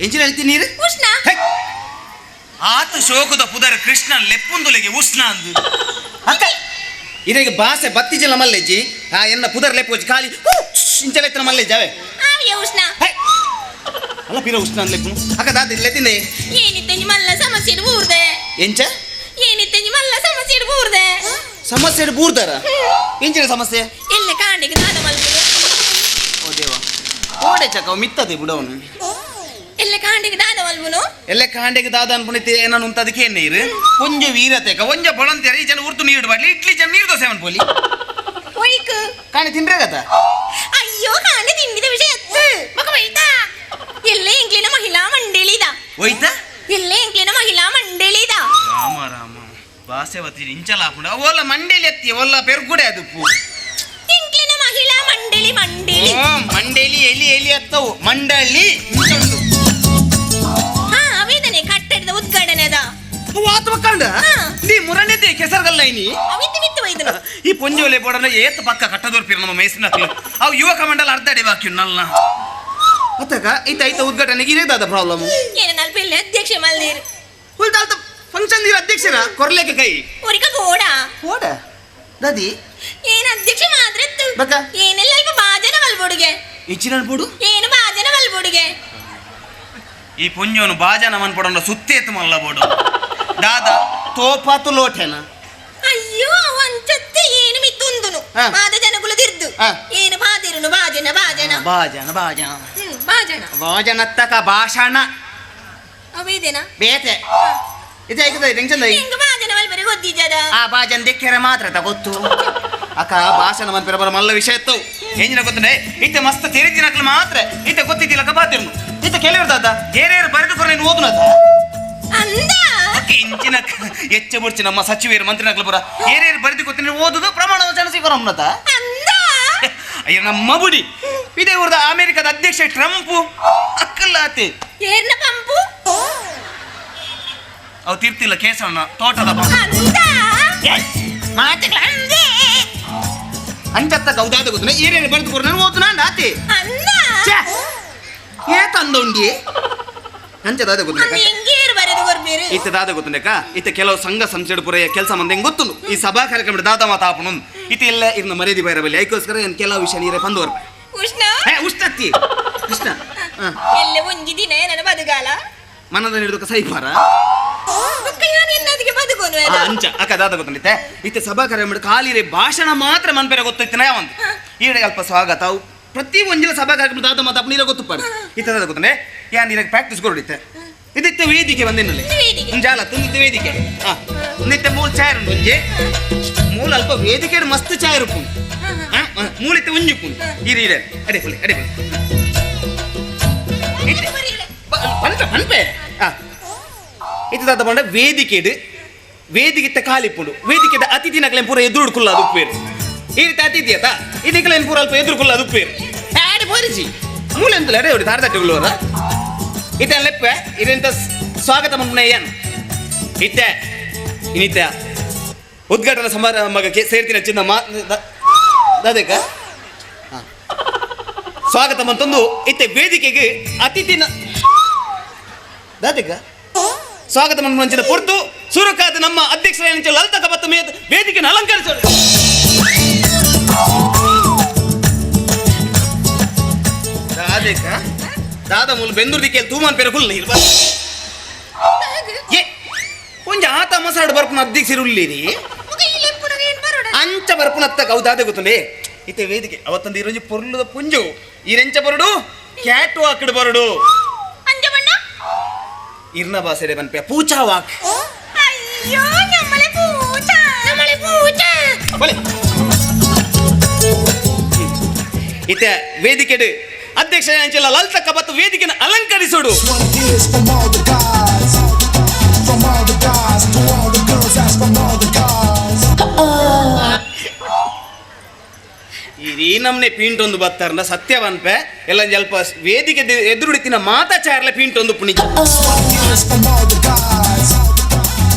ಎಂಚಿನ ಹೇಳ್ತೀನಿ ನೀರು? ಉಷ್ಣ. ಆತ ಶೋಕದ ಪುದರ್ ಕೃಷ್ಣ ಲೆಪ್ಪುಂದುಲೆಗೆ ಉಷ್ಣ ಅಂದು. ಅಕ್ಕ, ಇದೀಗ ಬಾಸೆ ಬತ್ತಿಜಲ ಮಲ್ಲೆಜ್ಜಿ. ಆ ಎನ್ನ ಪುದರ್ ಲೆಪ್ಪೋಜಿ ಖಾಲಿ ಇಂಚಲೆತ್ತನ ಮಲ್ಲೆಜ್ಜಿ ಅವೇ. ಆವಿಯ ಉಷ್ಣ. ಹೇ. ಅಲ್ಲ, ಪಿರ ಉಷ್ಣ ಲೆಪ್ಪುನು. ಅಕ್ಕ, ದಾದ ಲೆತ್ತಿಂದೆ? ಏನಿತ್ತೆಂಜಿ ಮಲ್ಲ ಸಮಸ್ಯೆ ಬೂರ್ದೆ. ಎಂಚ? ಏನಿತ್ತೆಂಜಿ ಮಲ್ಲ ಸಮಸ್ಯೆ ಬೂರ್ದೆ. ಸಮಸ್ಯೆ ಬೂರ್ದಾರ? ಎಂಚಿನ ಸಮಸ್ಯೆ? ಎಲ್ಲ ಕಾಂಡಿಗೆ ದಾದ ಮಲ್ಪುನು. ಓ ದೇವ, ಓಡೆ ಚಕ ಮಿತ್ತದೆ ಬಿಡವನು. ಎಲ್ಲ ಕಾಂಡಿಗೆ ದಾದ ಮಲ್ಪುನು. ಎಲ್ಲ ಕಾಂಡೆಗೆ ದಾದ ಅನ್ಪುಣಿತೆ ಏನನು ಉಂತ ಅದಕ್ಕೆ ನೀರು ಒಂಜ ವೀರತೆಕ ಒಂಜ ಬೊಳಂತೆ. ಈ ಜನ ಉರ್ತು ನೀರು ಬಾಡ್ಲಿ, ಇಡ್ಲಿ ಜನ ನೀರು ದೋಸೆ ಪೋಲಿ. ಒಯ್ಕ್? ಕಾಣೆ ತಿಂಡ್ರೆ ಗತ. ಅಯ್ಯೋ, ಕಾಂಡೆ ತಿಂಡಿದ ವಿಷಯ ಎತ್ತು ಮಗ ಬೈತಾ ಎಲ್ಲ ಎಂಕ್ಲಿನ ಮಹಿಳಾ ಮಂಡಳಿದ. ಹೋಯ್ತಾ? ಎಲ್ಲ ಎಂಕ್ಲಿನ ಮಹಿಳಾ ಮಂಡಳಿದ. ರಾಮ ರಾಮ, ಬಾಸೆವತಿ ಇಂಚಲ ಹಾಪುಂಡು. ಓಲ ಮಂಡೇಲಿ ಎತ್ತಿ ಓಲ ಪೆರ್ಗುಡೆ ಅದು. ಎಂಕ್ಲಿನ ಮಹಿಳಾ ಮಂಡಳಿ ಮಂಡಳಿ. ಓ, ಮಂಡೇಲಿ ಎಲಿ ಎಲಿ ಅತ್ತವು ಮಂಡಳಿ ಇಂಚುಂಡು. ಹಾ, ಅವೇದನೆ ಕಟ್ಟಡದ ಉದ್ಘಾಟನೆ ಅದ. ವಾತ ಮಕ್ಕಂಡ. ಹಾ. ನೀ ಮುರಣಿದ್ದೆ ಕೆಸರ್ಗಲ್ಲ ಇನಿ. ಅವಿತ್ತು ಮಿತ್ತು ಒಯ್ದನು. ಈ ಪೊಂಜೋಲೆ ಬೋಡನ ಏತ್ ಪಕ್ಕ ಕಟ್ಟದೋರ್ಪಿರ ನಮ್ಮ ಮೈಸಿನ. ಅವು ಯುವಕ ಮಂಡಲ ಅರ್ಧ ಅಡಿ ಬಾಕಿ ನಲ್ಲ. ಅತ್ತಕ ಐತ ಐತ ಉದ್ಘಾಟನೆಗೆ ಇರೇದಾದ ಪ್ರಾಬ್ಲಮ್? ಏನ ನಲ್ಪ ಇಲ್ಲಿ ಅಧ್ಯಕ್ಷ ಮಲ್ದಿರು. ಹುಲ್ದಾಲ್ತ ಫಂಕ್ಷನ್ ನೀರು ಅಧ್ಯಕ್ಷರ ಕೊರ್ಲೇಕ ಕೈ. ಒರಿಕ ಬೋಡ. ಹೋಡ ದಾದಿ. ಏನ್ ಅಧ್ಯಕ್ಷ ಮಾತ್ರ ಇತ್ತು. ಬಕ್ಕ? ಏನೆಲ್ಲ ಅಲ್ಪ ಬಾಜನ ಮಲ್ಬೋಡುಗೆ. ಇಚ್ಚಿನ ಬೋಡು. ಏನು ಬಾಜನ ಮಲ್ಬೋಡುಗೆ. ಈ ಪುಂಜೋನು ಬಾಜನ ಮನ್ಪಡೋಣ ಸುತ್ತೇತು ಮಲ್ಲ ಬೋಡು ದಾದಾ ತೋಪಾತು ಲೋಟೆನ. ಅಯ್ಯೋ, ಅವಂಚತ್ತೆ ಏನು ಮಿತ್ತುಂದುನು. ಹಾ. ಮಾದ ಜನಗಳು ದಿರ್ದು. ಹಾ. ಏನು ಬಾದಿರುನು ಬಾಜನ ಬಾಜನ. ಬಾಜನ ಬಾಜನ. ಬಾಜನ. ಬಾಜನತ್ತಕ ಭಾಷಣ. ಅವೇದೇನಾ? ಬೇತೆ ಇದು ಆಯ್ತದ ಟೆನ್ಷನ್. ಹೆಂಗ ಬಾಜನ ಮಲ್ಬರಿ ಗೊತ್ತಿದ್ದದ? ಆ ಬಾಜನ್ ದೆಕ್ಕೆರೆ ಮಾತ್ರ ತ ಗೊತ್ತು. ಅಕ್ಕ, ಭಾಷಣ ಮನ್ಪಿರ ಬರ ಮಲ್ಲ ವಿಷಯ ಇತ್ತು. ಎಂಜಿನ ಗೊತ್ತುಂಡೆ? ಇತ್ತೆ ಮಸ್ತ್ ತೆರಿದಿನಕ್ಲು ಮಾತ್ರ ಇತ್ತೆ ಗೊತ್ತಿದ್ದಿಲ್ಲಕ ಬಾತಿರ್ನು. ಇತ್ತೆ ಕೆಲವರು ದಾದ ಏನೇರು ಬರೆದು ಕೊರ ನೀನು ಓದುನದ. ಅಂದ. ಅಕ್ಕ, ಇಂಚಿನ ಎಚ್ಚ ಬುಡ್ಚಿ ನಮ್ಮ ಸಚಿವರು ಮಂತ್ರಿನಕ್ಲು ಪುರ ಏನೇರು ಬರೆದು ಕೊತ್ತಿನ ಓದುದು ಪ್ರಮಾಣ ವಚನ ಸ್ವೀಕಾರ. ಅಂದ. ಅಯ್ಯೋ, ನಮ್ಮ ಬುಡಿ ಇದೇ ಊರದ ಅಮೆರಿಕದ ಅಧ್ಯಕ್ಷ ಟ್ರಂಪ್ ಅಕ್ಕಲ್ಲಾತೆ. ಏರ್ನ ಪಂಪು? ಅವು ತೀರ್ತಿಲ್ಲ ಕೇಸವಣ್ಣ ತೋಟದ ಪಂಪ್. ಅಂದ. ಮಾತೆಗಳ ಅಂಚತ್ತ ಗೌದಾದ ಗೊತ್ತುನ ಏನೇನು ಬರೆದು ಕೊರ ನಾನು ಓದುನ ಆತೆ. ಅಂದ. ಛೆ! ಏ ತಂದೊಂಡಿ ಅಂಚದಾದ ಅಂದ. ಗೊತ್ತುಂಡ. ಹೆಂಗೇರು ಬರೆದು ಕೊರ್ಬೇರು? ಇತ್ತ ದಾದ ಗೊತ್ತುಂಡಕ್ಕ, ಇತ್ತ ಕೆಲವು ಸಂಘ ಸಂಸ್ಥೆ ಪುರ ಕೆಲಸ ಮಂದಿ ಹೆಂಗ್ ಗೊತ್ತುಂಡು ಈ ಸಭಾ ಕಾರ್ಯಕ್ರಮ ದಾದ ಮಾತಾಪನು. ಇತ್ತ ಎಲ್ಲ ಇರ್ನ ಮರ್ಯಾದೆ ಬೈರಬಲ್ಲಿ ಐಕೋಸ್ಕರ ಏನ್ ಕೆಲವು ವಿಷಯ ನೀರೇ ಬಂದು ಬರ್ಪ. ಉಷ್ಣ. ಹೇ, ಉಷ್ಟತ್ತಿ ಕೃಷ್ಣ ಹ. ಎಲ್ಲ ಒಂಜಿ ದಿನ ನನ್ನ ಬದುಗಾಲ. ಮನದ ಹಿಡಿದಕ್ಕ ಸೈಫಾರ. ಬೊಕ್ಕ ಯಾನ್ ಎನ್ನದಿಗೆ ಬದುಕೋನು ಅದ. ಅಂಚ ಅಕ್ಕ, ದಾದ ಗೊತ್ತುಂಡಿತ್ತೆ, ಇತ್ತ ಸಭಾ ಕಾರ್ಯಕ್ರಮ ಖಾಲಿ ಭಾಷಣ ಮಾತ್ರ ಮನ್ಪೆರ ಗೊತ್ತಿತ್ತಿನ ಯಾವಂದು ಈಡೆ ಅಲ್ಪ ಸ್ವಾಗತ ಅವು ಪ್ರತಿ ಒಂಜಿನ ಸಭಾ ಕಾರ್ಯಕ್ರಮ ದಾದ ಮಾತಾಪ ನೀರ ಗೊತ್ತುಪ್ಪಾಡು. ಇತ್ತ ದಾದ ಗೊತ್ತುಂಡೆ, ಯಾನ್ ನೀರಾಗ ಪ್ರಾಕ್ಟೀಸ್ ಕೊಡಿತ್ತೆ. ಇದಿತ್ತೆ ವೇದಿಕೆ ಬಂದಿನಲ್ಲಿ. ವೇದಿಕೆ. ಜಾಲ ತುಂಬಿತ್ತು ವೇದಿಕೆ. ಹಾ, ನಿತ್ಯ ಮೂಲ ಚಾಯರ್ ಉಂಟು ಒಂಜಿ ಮೂಲ ಅಲ್ಪ ವೇದಿಕೆ ಮಸ್ತ್ ಚಾಯರ್ ಉಪ್ಪುಂಡು. ಹಾ, ಹಾ, ಮೂಲಿತ್ತೆ ಒಂಜಿ ಉಪ್ಪುಂಡು. ಇರಿ ಇರೆ ಅಡೆ ಪುಲಿ ಅಡೆ ಪುಲಿ. ಪನ್ಪೆ ಪನ್ಪೆ. ಹಾ, ಇದು ದಾದ ಪಂಡ ವೇದಿಕೆಡ್ ವೇದಿಕೆ ಖಾಲಿ ಇಪ್ಪುಂಡು. ವೇದಿಕೆದ ಅತಿಥಿನಕ್ಲೇನ್ ಪೂರ ಎದುರು ಕುಲ್ಲ ಅದು ಉಪ್ಪೇರು. ಈ ರೀತಿ ಅತಿಥಿ ಆತ ಇದಕ್ಲೇನ್ ಪೂರ ಅಲ್ಪ ಎದುರು ಕುಲ್ಲ ಅದು ಉಪ್ಪೇರು. ಆಡಿ ಪೋರಿಜಿ ಮೂಲೆ ಅಂತಲ್ಲ ಅಡೆ ಹೊಡಿ ತಾರದಟ್ಟೆ ಉಳ್ಳವರ. ಇತ್ತೆ ಲೆಪ್ಪೆ ಇದೆಂತ ಸ್ವಾಗತ ಮನ್ಪುನ ಏನ್ ಇತ್ತೆ ಇನ್ನಿತ್ತ ಉದ್ಘಾಟನಾ ಸಮಾರಂಭಕ್ಕೆ ಸೇರ್ತಿನ ಚಿನ್ನ ಮಾ ದಾದಕ ಸ್ವಾಗತ ಮಂತೊಂದು ಇತ್ತೆ ವೇದಿಕೆಗೆ ಅತಿಥಿನ ದಾದಕ ಸ್ವಾಗತ ಮಂಚಿನ ಪೊರ್ತು ಸುರುಕಾದ ನಮ್ಮ ಅಧ್ಯಕ್ಷರ ಲಲಿತ ಕಬತ್ತ ವೇದಿಕೆಯನ್ನು ಅಲಂಕರಿಸೋದು. ದಾದಕ ದಾದ ಮೂಲ ಬೆಂದೂರು ದಿಕ್ಕೆಲ್ ತೂಮಾನ್ ಪೇರ ಕುಲ್ಲ ಇಲ್ವಾ? ಏ, ಒಂಜಿ ಆತ ಮಸಾಡು ಬರ್ಪುನ ಅಧ್ಯಕ್ಷರು ಉಳ್ಳೀರಿ. ಅಂಚ ಬರ್ಪುನತ್ತ ಕೌದಾದೆ ಗೊತ್ತುಂಡೆ. ಇತ್ತೆ ವೇದಿಕೆ ಅವತ್ತೊಂದು ಇರೋಂಜಿ ಪೊರ್ಲುದ ಪುಂಜು ಈರೆಂಚ ಬರುಡು ಕ್ಯಾಟ್ ವಾಕ್ಡ್ ಬರುಡು. ಅಂಜ ಬಣ್ಣ. ಇರ್ನ ಬಾಸೆಡೆ ಪನ್ಪೆ ಪೂಚಾ ವಾಕ್. ಅಯ್ಯೋ, ನಮ್ಮಳೆ ಪೂಜಾ ನಮ್ಮಳೆ ಪೂಜಾ. ಬಲೆ ಇತ್ತೆ ವೇದಿಕೆಡು ಅಧ್ಯಕ್ಷ ಅಂಚೆಲ್ಲ ಲಲಿತ ಕಬತ್ತು ವೇದಿಕೆನ ಅಲಂಕರಿಸೋಡು. This one is from all the guys. From all the guys to all the girls, that's from all the guys. ಈ ನಮ್ನೆ ಪೀಂಟೊಂದು ಬತ್ತಾರ್ನ ಸತ್ಯ ಪನ್ಪೆ ಎಲ್ಲ ಅಲ್ಪ ವೇದಿಕೆ ಎದುರುಡಿತಿನ ಮಾತಾಚಾರ್ಲೆ ಪೀಂಟೊಂದು ಪುಣಿಜ. This one is from all the guys.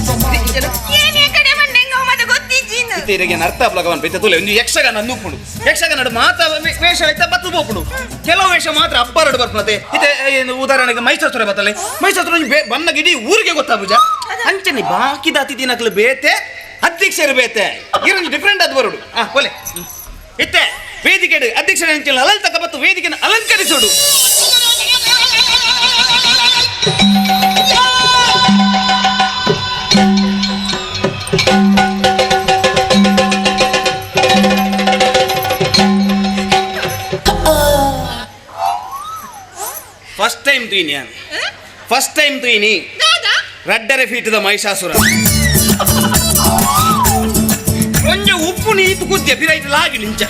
From all the ಏನೇ ಕಡೆ ಬಂಡೆಂಗ ಮದ ಗೊತ್ತಿಜ್ಜಿನ. ಇತ್ತೆ ಇತ್ತೆ ಇರೆಗೆ ಅರ್ಥ ಪ್ಲಗವನ್ ಇತ್ತೆ ತುಲೆ ಒಂದು ಯಕ್ಷಗಾನ ನೂಪುಂಡು ಯಕ್ಷಗಾನ ಮಾತ್ರ ವೇಷ ಐತ ಬತ್ತು ಪೋಪುಂಡು ಕೆಲವು ವೇಷ ಮಾತ್ರ ಅಬ್ಬರಡು ಬರ್ಪುನತೆ ಇತ್ತೆ ಏನು ಉದಾಹರಣೆಗೆ ಮೈಸಾಸುರ ಬತ್ತಲೆ ಮೈಸಾಸುರ ಬನ್ನ ಇಡೀ ಊರಿಗೆ ಗೊತ್ತಾಪುಜ ಅಂಚನೆ ಬಾಕಿದ ಅತಿಥಿ ನಕಲು ಬೇತೆ ಅಧ್ಯಕ್ಷರು ಬೇತೆ ಇರೊಂದು ಡಿಫ್ರೆಂಟ್ ಅದು ಬರುಡು ಆ ಕೊಲೆ ಇತ್ತೆ ವೇದಿಕೆ ಅಧ್ಯಕ್ಷರ ಅಂಚಿನ ಅಲಂತಕ ಮತ್ತು ವೇದಿಕೆಯನ್ನು ಅಲಂಕರಿಸುಡು ಫಸ್ಟ್ ಟೈಮ್ ತುಯಿನಿ ಫಸ್ಟ್ ಟೈಮ್ ತುಯಿನಿ ರಡ್ಡರೆ ಫೀಟದ ಮಹಿಷಾಸುರ ಕೊಂಚ ಉಪ್ಪು ನೀತು ಕುದ್ಯ ಪಿರೈಟ್ ಲಾಗಿ ನಿಂಚ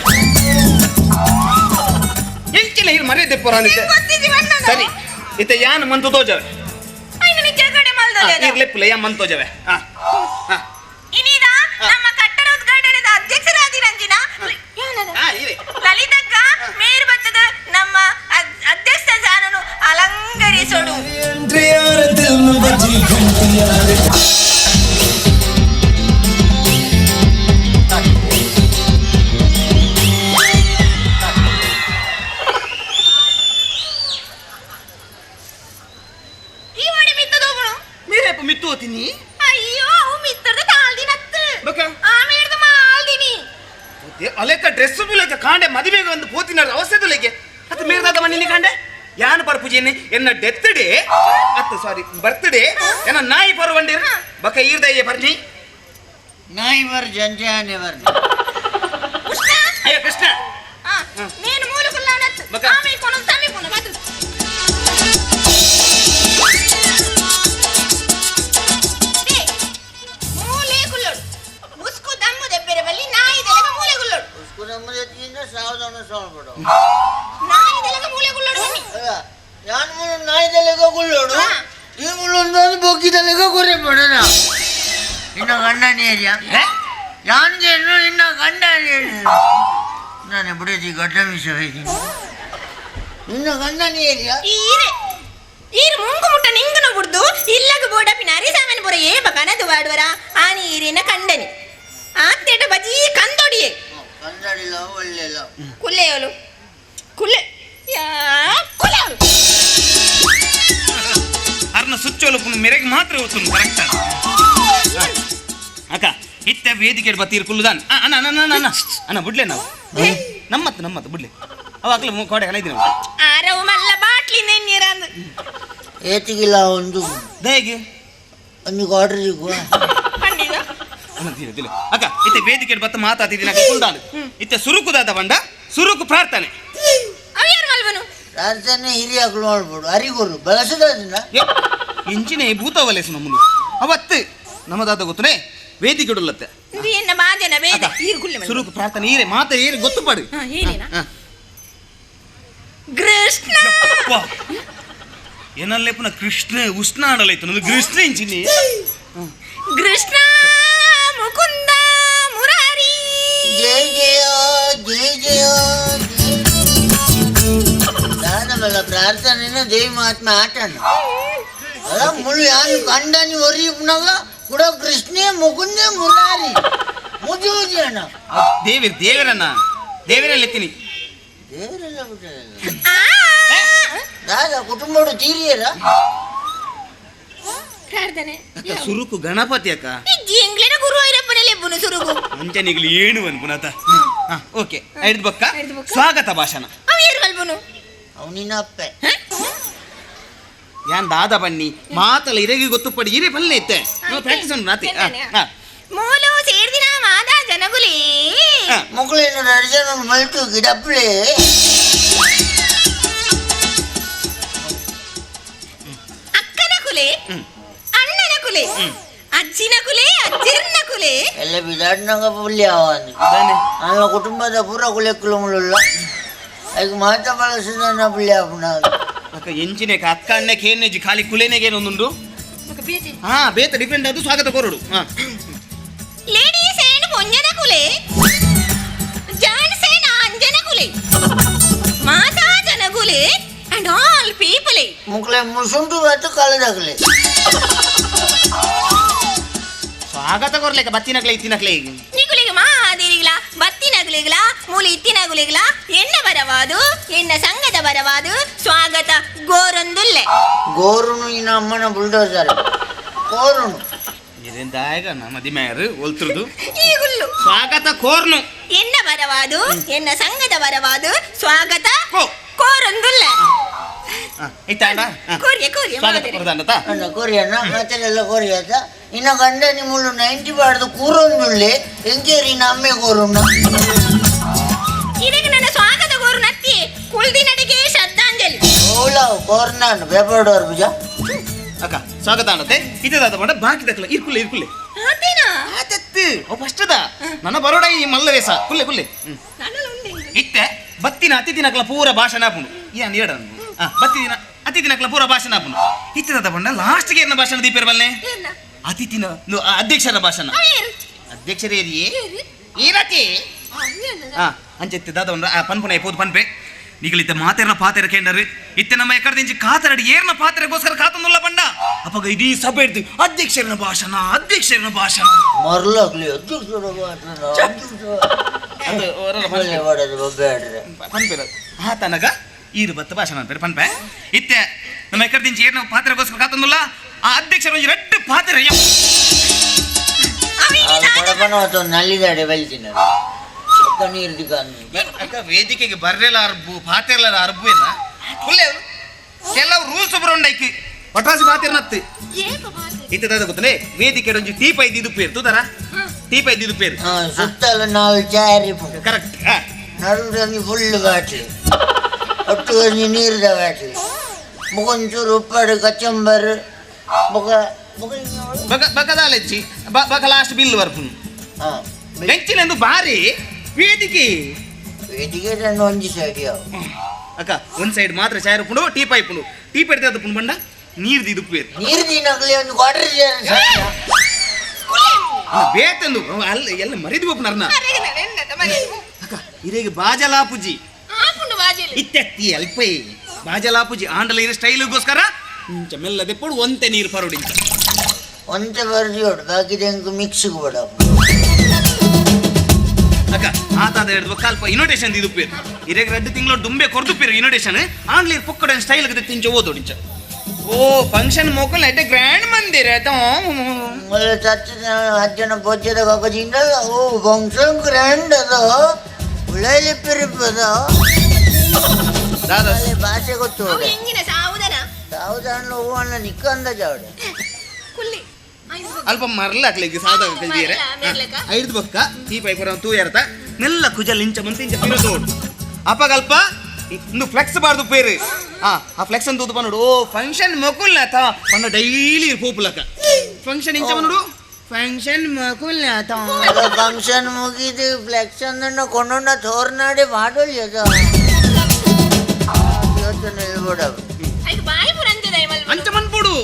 ಎಂಚಿನ ಹಿರ್ ಮರ್ಯಾದೆ ಪೊರಾನಿತೆ ಸರಿ ಇತ್ತೆ ಯಾನ್ ಮಂತು ತೋಜವೆ ಇರ್ಲೆಪ್ಪುಲೆ ಯಾನ್ ಮಂತು ತೋಜವೆ ಇನೀದ ನಮ್ಮ ಕಟ್ಟಡ ಉದ್ಘಾಟನೆದ ಅಧ್ಯಕ್ಷರಾದಿರಂಜಿನ ಲಲಿತಕ್ಕ ಮೇರು ಬತ್ತದ ನಮ್ಮ ಅಧ್ಯಕ್ಷ ಜಾನನು ಅಲಂಕರಿಸೋಡು. ಈ ವಾಡಿ ಮಿತ್ತದೋಗುಣು ಮೀರೇಪ ಮಿತ್ತು ಹೋತೀನಿ. ಅಯ್ಯೋ ಅವು ಮಿತ್ತದ ತಾಳ್ದಿನತ್ತು. ಬೊಕ? ಆ ಮೇರ್ದ ಮಾಲ್ದಿನಿ. ಅಲೆಕ ಡ್ರೆಸ್ ಬುಲೆಕ ಕಾಂಡೆ ಮದುವೆಗೆ ಒಂದು ಪೋತಿನ ಅವಸ್ಥೆ ಅತ್ತ ಮೇರ್ದಾದ ಮನಿನಿ ಕಾಂಡೆ ಯಾನು ಪರ್ಪುಜೇನೆ ಎನ್ನ ಡೆತ್ ಡೇ ಅತ್ತ ಸಾರಿ ಬರ್ತ್ಡೇ ಎನ್ನ ನಾಯಿ ಪರ್ವಂಡಿರ್ ಬಕ ಈರ್ದಯ್ಯ ಬರ್ನಿ ನಾಯಿ ಬರ್ ಜಂಜಾನೆ ಬರ್ನಿ. ಉಷ್ಣ ಅಯ್ಯ ಕೃಷ್ಣ నేను మూలకుల్లానత్తు ಬಕ? ಆಮೆ ಕೊನೊಂದು ತಮ್ಮಿ ಪುನ ಬತ್ತು ಮೂಲೆ ಕುಲ್ಲೋಡು ಮುಸ್ಕು ದಮ್ಮು ದೆಬ್ಬೆರೆ ಬಲ್ಲಿ ನಾಯಿ ದೆಲಗ ಮೂಲೆ ಕುಲ್ಲೋಡು. ಉಸ್ಕು ದಮ್ಮು ದೆತ್ತಿಂದ ಸಾವಧಾನ ಸಾವಬಿಡು. ನಾಯಿ ದೆಲಗ ಮೂಲೆ ಕುಲ್ಲೋಡು ಬನ್ನಿ. ಯಾನ್ ಮುಳು ನಾಯಿ ದೆಲಗ ಕುಲ್ಲೋಡು ಈ ಮುಳು ಬೊಕ್ಕಿ ದೆಲಗ ಕೊರೆ ಬಿಡೋಣ. ನಿನ್ನ ಗಂಡನ ಏರಿಯಾ ಯಾನ್ಗೇನು ನಿನ್ನ ಗಂಡ ನಾನು ಬಿಡೋದು ಗಡ್ಡ ಮೀಸ ಹೋಯ್ತೀನಿ ನಿನ್ನ ಗಂಡನ ಏರಿಯಾ ಈರೆ ಈರು ಮುಂಗು ಮುಟ್ಟ ನಿಂಗನ ಬುಡ್ದು ಇಲ್ಲಗ ಬೋಡಪಿನ ಅರಿಸಾಮನ ಪುರ ಏ ಬಕನದು ವಾಡುವರ ಆನಿ ಈರಿನ ಕಂಡನಿ ಆತ್ತೇಟ ಬಜೀ ಕಂದೊಡಿಯೆ ಕಂದಡಿಲ್ಲ ಒಳ್ಳೆಲ್ಲ ಕುಲ್ಲೆಯವಳು ಕುಲ್ಲೆ ಯಾ ಕುಲ್ಲೆಯವಳು ಅರ್ನ ಸುಚ್ಚೋಲು ಮೆರೆಗೆ ಮಾತ್ರ ಹೊತ್ತು ಕರೆಕ್ಟ್ ಅಕ್ಕ ಇತ್ತೆ ವೇದಿಕೆ ಬತ್ತೀರ್ ಕುಲ್ಲುದಾನ್ ಅಣ್ಣ ಅಣ್ಣ ಅಣ್ಣ ಅಣ್ಣ ಅಣ್ಣ ಬುಡ್ಲೆ ನಾವು ನಮ್ಮತ್ತು ನಮ್ಮತ್ತು ಬುಡ್ಲೆ ಅವ ಅಕ್ಲ ಕೋಡೆ ಕಲೈದಿನ ಆರವು ಮಲ್ಲ ಬಾಟ್ಲಿ ನೆನ್ನೀರಂದು ಏತಿಗಿಲ್ಲ ಒಂದು ದಯಗೆ ಒಂದು ಆರ್ಡರ್ ಸಿಗುವ ಪಂಡಿದ ಅಣ್ಣ ದಿನ ದಿನ ಅಕ್ಕ ಇತ್ತೆ ವೇದಿಕೆ ಬತ್ತ ಮಾತಾತಿದ್ದೀನಿ ಅಕ್ಕ ಕುಲ್ದಾನ್ ಇತ್ತೆ ಸುರುಕುದಾದ ಬಂಡ ಸುರುಕು ಪ್ರಾರ್ಥನೆ ಅವ ಯಾರು ಮಲ್ಬನು ಪ್ರಾರ್ಥನೆ ಹಿರಿಯಾಕ್ಳು ಮಾಡ್ಬೋದು ಅರಿಗುರು ಬಳಸದ ಇಂಚಿನೇ ಭೂತವಲೇಸು ನಮ್ಮನು ಅವತ್ತು ನಮ್ಮದಾದ ಗೊತ್ತನೇ ವೇದಿಕೆ ಉಳ್ಳತ್ತೆ ಎನ್ನ ಮಾಜನ ವೇದ ಈರು ಕುಲ್ಲೆ ಮಲ್ಬನು. ಸುರುಕು ಪ್ರಾರ್ಥನೆ ಈರೆ ಮಾತ ಈರೆ ಗೊತ್ತು ಪಾಡು ಏನೇನಾ ಕೃಷ್ಣ ಏನಲ್ಲೇ ಪುನಃ ಕೃಷ್ಣ ಉಷ್ಣ ಆಡಲಾಯ್ತು ನಂದು ಕೃಷ್ಣ ಇಂಚಿನಿ ಕೃಷ್ಣ ಮುಕುಂದ ಮುರಾರಿ ಜಯ ಜಯ ಜಯ ಜಯ ದಾನಮಲ್ಲ ಪ್ರಾರ್ಥನೆನ ದೇವಿ ಮಹಾತ್ಮ ಆಟನ ಅಲ್ಲ ಮುಳ್ಳು ಯಾನು ಕಂಡನಿ ಒರಿ ಪುನಗ ಕೂಡ ಕೃಷ್ಣೇ ಮುಕುಂದೇ ಮುರಾರಿ ಮುಜುಜಿ ಅಣ್ಣ ದೇವಿರ್ ದೇವರನ್ನ ದೇವರಲ್ಲಿ ಎತ್ತೀನಿ ದೇವರೆಲ್ಲ ಬಿಟ್ಟಲ್ಲ ದಾದ ಕುಟುಂಬಡು ತೀರಿಯರ ಪ್ರಾರ್ಥನೆ ಅಕ್ಕ ಸುರುಕು ಗಣಪತಿ ಅಕ್ಕ ಜಿಂಗ್ಲಿನ ಗುರು ಐರಪ್ಪನಲ್ಲಿ ಎಬ್ಬುನು ಸುರುಗು ಅಂಚನಿಗ್ಲಿ ಏಣು ಅನ್ಪುನಾತ ಓಕೆ ಐದು ಬಕ್ಕ ಐದು ಬೊಕ್ಕ. ಸ್ವಾಗತ ಭಾಷಣ ಅವ ಯಾರು ಮಲ್ಬನು ಅವನಿನ ಅಪ್ಪೆ ಯಾನ್ ದಾದ ಬನ್ನಿ ಮಾತಲ್ಲ ಇರೆಗೆ ಗೊತ್ತು ಪಡಿ ಇರೆ ಬಲ್ಲೆ ಇತ್ತೆ ನಾವು ಪ್ರಾಕ್ಟೀಸ್ ಉಂಟು ನಾತಿ ಮೂಲು ಸೇರ್ದಿನ ಮಾದ ಜನಗುಲಿ ಮಕ್ಕಳೇನು ಅರ್ಜನ ಮಲ್ತು ಗಿಡಪ್ಲೆ ಅಕ್ಕನ ಕುಲೆ ಅಣ್ಣನ ಕುಲೆ ಅಜ್ಜಿನ ಕುಲೆ ಅಜ್ಜಿರ್ನ ಕುಲೆ ಎಲ್ಲ ಬಿದಾಡ್ನಾಗ ಪುಲ್ಯ ಅವನು ನಮ್ಮ ಕುಟುಂಬದ ಪೂರ ಕುಲೆಕ್ಕುಲುಲ್ಲ ಅದಕ್ಕೆ ಮಾತ ಬಳಸಿದ ಪುಲ್ಯ ಪುನಃ ಅಕ್ಕ ಎಂಚಿನೆ ಅಕ್ಕ ಅಣ್ಣ ಕೇನೇಜಿ ಖಾಲಿ ಕುಲೆನೆಗೆ ಒಂದುಂಡು ಹಾ ಬೇತ ಡಿಫ್ರೆಂಟ್ ಅದು ಸ್ವಾಗತ ಕೋರುಡು ಹಾ ಲೇಡೀಸ್ ಏನ್ ಪೊಂಜನ ಕುಲೆ ಜಾನ್ಸ್ ಏನ್ ಅಂಜನ ಕುಲೆ ಮಾತಾ ಜನಗುಲೆ ಅಂಡ್ ಆಲ್ ಪೀಪಲ್ ಮುಕ್ಳೆ ಮುಸುಂಟು ಬತ್ತು ಕಳೆದಾಗಲಿ ಸ್ವಾಗತ ಕೊರ್ಲೆಕ ಬತ್ತಿನಕ್ಲೆ ಇತ್ತಿನಕ್ಲೆ ಈಗ ನಿಗುಲಿಗೆ ಮಾತ ಮಾತೆರಿಗ್ಲಾ ಬತ್ತಿನಗುಲಿಗ್ಲಾ ಮೂಲಿ ಇತ್ತಿನಗುಲಿಗ್ಲಾ ಎನ್ನ ಬರವಾದು ಎನ್ನ ಸಂಘದ ಬರವಾದು ಸ್ವಾಗತ ಗೋರೊಂದುಲ್ಲೆ ಗೋರುನು ಇನ್ನ ಅಮ್ಮನ ಬುಲ್ಡೋಸರ್ ಕೋರುನು ಇದೆಂದಾಯಗ ಮದಿಮೇರು ಒಲ್ತುರ್ದು ಈಗುಲ್ಲು ಸ್ವಾಗತ ಕೋರ್ನು ಎನ್ನ ಬರವಾದು ಎನ್ನ ಸಂಘದ ಬರವಾದು ಸ್ವಾಗತ ಕೋ. ಕೋರೊಂದುಲ್ಲೆ ಇತ್ತಾಂಡ ಕೋರಿಯ ಕೋರಿಯ ಸ್ವಾಗತ ಮಾತೆರೆ. ಕೊರ್ದಾಂಡತ ಅಣ್ಣ ಕೊರಿಯಣ್ಣ ಮಾತೆಲ್ಲ ಕೊರಿಯತ ಇನ್ನ ಗಂಡ ನಿಮ್ಮಳು 90 ಬಾಡ್ದು ಕೂರೊಂದುಳ್ಳೆ ಎಂಕೇರಿ ಇನ್ನ ಅಮ್ಮೆ ಕೋರುಣ್ಣ ಇದಕ್ಕೆ ನನ್ನ ಸ್ವಾಗತ ಕೋರು ನತ್ತಿ ಕುಳ್ದಿನಡಿಗೆ ಶ್ರದ್ಧಾಂಜಲಿ ಓಲಾವ್ ಕೋರ್ನಾನ್ ಪೇಪರ್ ಪೂಜಾ ಅಕ್ಕ ಸ್ವಾಗತ ಅನ್ನತ್ತೆ ಇತ್ತದಾದ ಪಂಡ ಬಾಕಿ ದಕ್ಕಲ ಇರ್ಕುಲ್ಲೆ ಇರ್ಕುಲ್ಲೆ ಆತೇನಾ ಆತತ್ತು ಅವು ಫಸ್ಟದ ನನ್ನ ಬರೋಡ ಈ ಮಲ್ಲವೇಸ ಕುಲ್ಲೆ ಕುಲ್ಲೆ ನನ್ನಲ್ಲ ಉಂಡೆ ಇತ್ತೆ ಬತ್ತಿನ ಅತಿಥಿನಕ್ಲ ಪೂರ ಭಾಷಣ ಆಪುಂಡು ಏನ್ ಏಡ ಬತ್ತಿನ ಅತಿಥಿನಕ್ಲ ಪೂರ ಭಾಷಣ ಆಪುಂಡು ಇತ್ತದಾದ ಪಂಡ ಲಾಸ್ಟ್ಗೆ ಏನ ಭಾಷಣ ದೀಪೇರ್ ಬಲ್ಲೆ ಏನ ಅತಿಥಿನ ಅಧ್ಯಕ್ಷರ ಭಾಷಣ ಏರು ಅಧ್ಯಕ್ಷರೇರಿಯೇ ಏರು ಏನತಿ ಆ ಅಂಚೆತ್ತಿ ದಾದ ಉಂಡ ಆ ಪನ್ಪುನ ಪೋದು ಪನ್ಪೆ ನಿಗಲಿತ್ತ ಮಾತೆರ್ನ ಪಾತೆರ ಕೇಂಡರು ಇತ್ತೆ ನಮ್ಮ ಎಕ್ಕಡದಿಂಚಿ ಕಾತರಡಿ ಏರ್ನ ಪಾತೆರಗೋಸ್ಕರ ಕಾತಂದುಲ್ಲ ಬಂಡ ಅಪ್ಪಗ ಇಡೀ ಸಭೆ ಹಿಡ್ದು ಅಧ್ಯಕ್ಷರನ ಭಾಷಣ ಅಧ್ಯಕ್ಷರನ ಭಾಷಣ ಮರ್ಲಾಗ್ಲಿ ಅಧ್ಯಕ್ಷರ ಭಾಷಣ ಅಧ್ಯಕ್ಷರ ಅದು ಅವರಲ್ಲ ಒಳ್ಳೆ ಮಾಡೋದು ಬೊಬ್ಬೆ ಪನ್ಪೆರ ಆತನಗ ಈರು ಬತ್ತ ಭಾಷಣ ಅಂತಾರೆ ಪನ್ಪೆ ಇತ್ತೆ ನಮ್ಮ ಎಕ್ಕಡದಿಂಚಿ ಏರ್ನ ಪಾತೆರಗೋಸ್ಕರ ಕಾತಂದುಲ್ಲ ಆ ಅಧ್ಯಕ್ಷರ ಒಂಜಿ ರಡ್ಡು ಪಾತೆರ ಕೊಡಪನ ನಲ್ಲಿದಾಡೆ ಬಲ್ತಿನ ನೀರು ದಿಕ್ಕಾಂದು ಅಕ್ಕ ವೇದಿಕೆಗೆ ಬರ್ರೆಲ್ಲ ಅರ್ಬು ಪಾತೆರ್ಲ ಅರ್ಬು ಇಲ್ಲ ಕುಲ್ಲೆ ಅವ್ರು. ಕೆಲವು ರೂಲ್ಸ್ ಬರೋಂಡೈಕಿ ಒಟ್ರಾಸಿ ಪಾತೆರ್ನತ್ತು ಇತ್ತದ ಗೊತ್ತನೆ ವೇದಿಕೆ ಒಂಜಿ ಟೀಪ ಇದ್ದಿದ್ದು ಪೇರು ತೂತಾರ ಟೀಪ ಇದ್ದಿದ್ದು ಪೇರು ಸುತ್ತಲ ನಾವು ಚಾರಿ ಕರೆಕ್ಟ್ ನಡುವೆ ಫುಲ್ ಬಾಟ್ಲಿ ಒಟ್ಟು ಒಂಜಿ ನೀರ್ದ ಬಾಟ್ಲಿ ಮುಗೊಂಚೂರು ಉಪ್ಪಾಡು ಕಚಂಬರ್ ಬೊಕ ಬೊಕ ಬಕ ಬಕದಾಲೆಚ್ಚಿ ಬಕ ಲಾಸ್ಟ್ ಬಿಲ್ ಬರ್ಪುನು ಹಾಂ ಎಂಚಿನಂದು ಬಾರಿ ವೇದಿಕೆ ವೇದಿಕೆ రెండు ಒಂಜಿ ಸೈಡ್ ಯಾವ ಅಕ್ಕ ಒಂದ್ ಸೈಡ್ ಮಾತ್ರ ಚಾಯರ್ ಪುಂಡು ಟೀ ಪೈಪುಂಡು ಟೀ ಪೈಪ್ ಅದು ಪುಂಡು ಬಂಡ ನೀರ್ ದಿದ್ದು ಪೇರು ನೀರು ದಿನಕ್ಲಿ ಒಂದು ಕ್ವಾರ್ಟರ್ ಬೇತಂದು ಅಲ್ಲ ಎಲ್ಲ ಮರಿದು ಬೋಪುನರ್ನ ಅಕ್ಕ ಇರೇಗೆ ಬಾಜಲಾಪುಜಿ ಇತ್ತೆತ್ತಿ ಅಲ್ಪೈ ಬಾಜಲಾಪುಜಿ ಆಂಡಲ ಇರೋ ಸ್ಟೈಲ್ಗೋಸ್ಕರ ಇಂಚ ಮೆಲ್ಲ ದೆಪ್ಪಡು ಒಂತೆ ನೀರು ಪರೋಡು ಇಂಚ ಒಂತೆ ಬರ್ದಿಯೋಡು ಬಾಕಿದ ಮಿಕ್ಸ್ ಕೂಡ ಅಕ್ಕ ಆತಾದ ಹಿಡಿದು ಕಾಲ್ಪ ಇನೋಟೇಷನ್ ಇದು ಪೇರು ಇರೇಗ ರಡ್ಡು ತಿಂಗಳು ದುಂಬೆ ಕೊರ್ದು ಪೇರು ಇನೋಟೇಷನ್ ಆಂಡ್ಲಿ ಪೊಕ್ಕಡ ಸ್ಟೈಲ್ ತಿಂಚ ಓದೋಡು ಇಂಚ ಓ ಫಂಕ್ಷನ್ ಮೋಕಲ್ ಎಡ್ಡೆ ಗ್ರ್ಯಾಂಡ್ ಮಂದಿರ ಒಳ್ಳೆ ಚರ್ಚ್ ಅಜ್ಜನ ಪೊಜ್ಜದ ಕಾಕಜಿಂದ ಓ ಫಂಕ್ಷನ್ ಗ್ರ್ಯಾಂಡ್ ಅದ ಒಳ್ಳೆ ಪಿರಿಪದ ದಾದಾ ಅಲ್ಲಿ ಭಾಷೆ ಗೊತ್ತು ಅವು ಎಂಗಿನ ಸಾವುದನ ಸಾವುದಾಣ ಹೂವಣ್ಣ ನಿಕ್ಕಂದ ಜಾವಡೆ ಕುಲ್ಲಿ ಅಲ್ಪ ಮರಲ ಹಾಕ್ಲಿಕ್ಕೆ ಸಾದ ಕಲ್ದಿಯರೆ ಮೆರ್ಲಕ? ಐದು ಬೊಕ್ಕ ಈ ಪೈಪರ ತೂ ಎರತ ನೆಲ್ಲ ಕುಜಲ್ ಇಂಚ ಮಂತ ಇಂಚ ಪಿರದೋಡು ಅಪಗಲ್ಪ ಇಂದು ಫ್ಲೆಕ್ಸ್ ಬಾರ್ದು ಪೇರು ಆ ಆ ಫ್ಲೆಕ್ಸ್ ಅಂತ ತೂದು ಪನ್ನೋಡು ಓ ಫಂಕ್ಷನ್ ಮೊಕುಲ್ನಾಥ ಪನ್ನ ಡೈಲಿ ಪೋಪುಲಕ ಫಂಕ್ಷನ್ ಇಂಚ ಪನ್ನೋಡು ಫಂಕ್ಷನ್ ಮೊಕುಲ್ನಾಥ ಫಂಕ್ಷನ್ ಮುಗಿದು ಫ್ಲೆಕ್ಸ್ ಅಂದಣ್ಣ ಕೊಂಡೊಂಡ ತೋರ್ನಾಡಿ ಮಾಡೋಲಿ ಅದ ಇವತ್ತು ನಿಲ್ಬೇಡ ಐಕ್ ಬಾಯಿ ಪುರಂಜದ ಅಂಚ ಮನ್ಪೋಡು